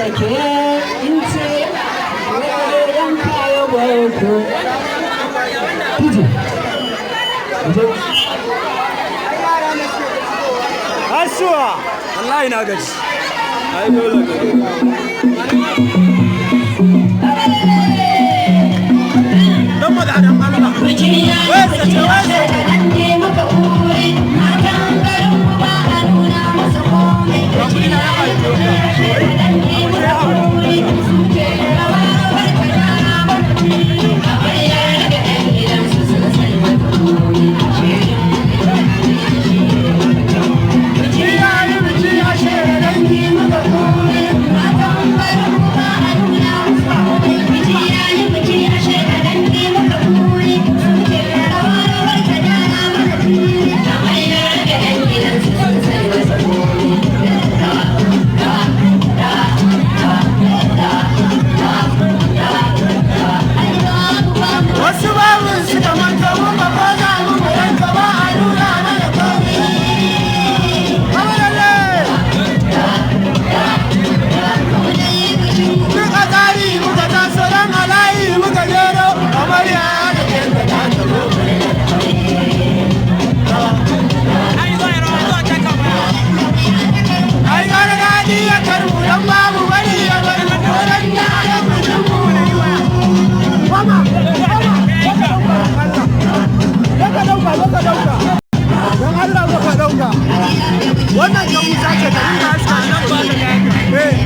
Sake in ce yanka ya barko. Tiji. Asuwa! Wallahi na gaji. Ai dole ka Dan magadan Allah. Wai sace wai. Wasu babu suka manta mu ba ko za mu mu yanka ba a nuna mana komai. Kamaralle! Duk a tsari muka taso dan alayi muka gero kamar ya da kenta ta tabo. Ai gara gadi ya karbu dan babu bari ya bari koran ya ya mutum mu. Mama, Baka dauka, baka dauka. Don Allah baka dauka. Wannan kan musa ce ta rinka haska shi. Eh.